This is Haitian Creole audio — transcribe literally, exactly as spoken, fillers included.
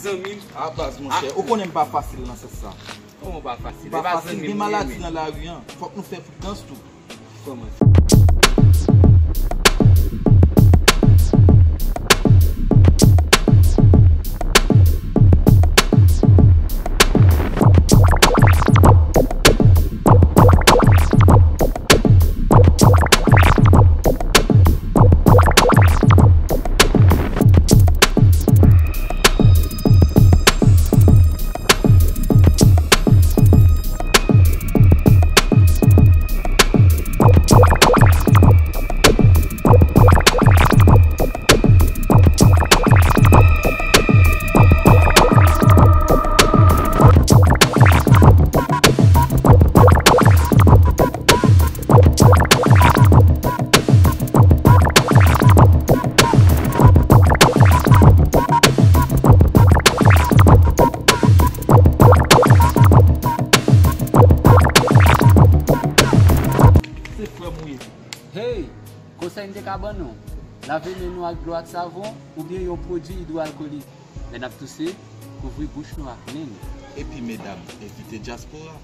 zanmi m. A baz, monchè, ou konnen m pa fasil nan sans sa. Kòman pa fasil? M pa fasil, gen maladi nan lari an. Fòk nou fè pridans tou. Kòman? Se frè m ou ye. Hey! Konsèy m te ka ban nou, lave men nou ak dlo ak savon oubyen yon pwodui idwoalkolik. Lè n ap touse, kouvri bouch nou ak men nou. Epi medam, envite dyaspora.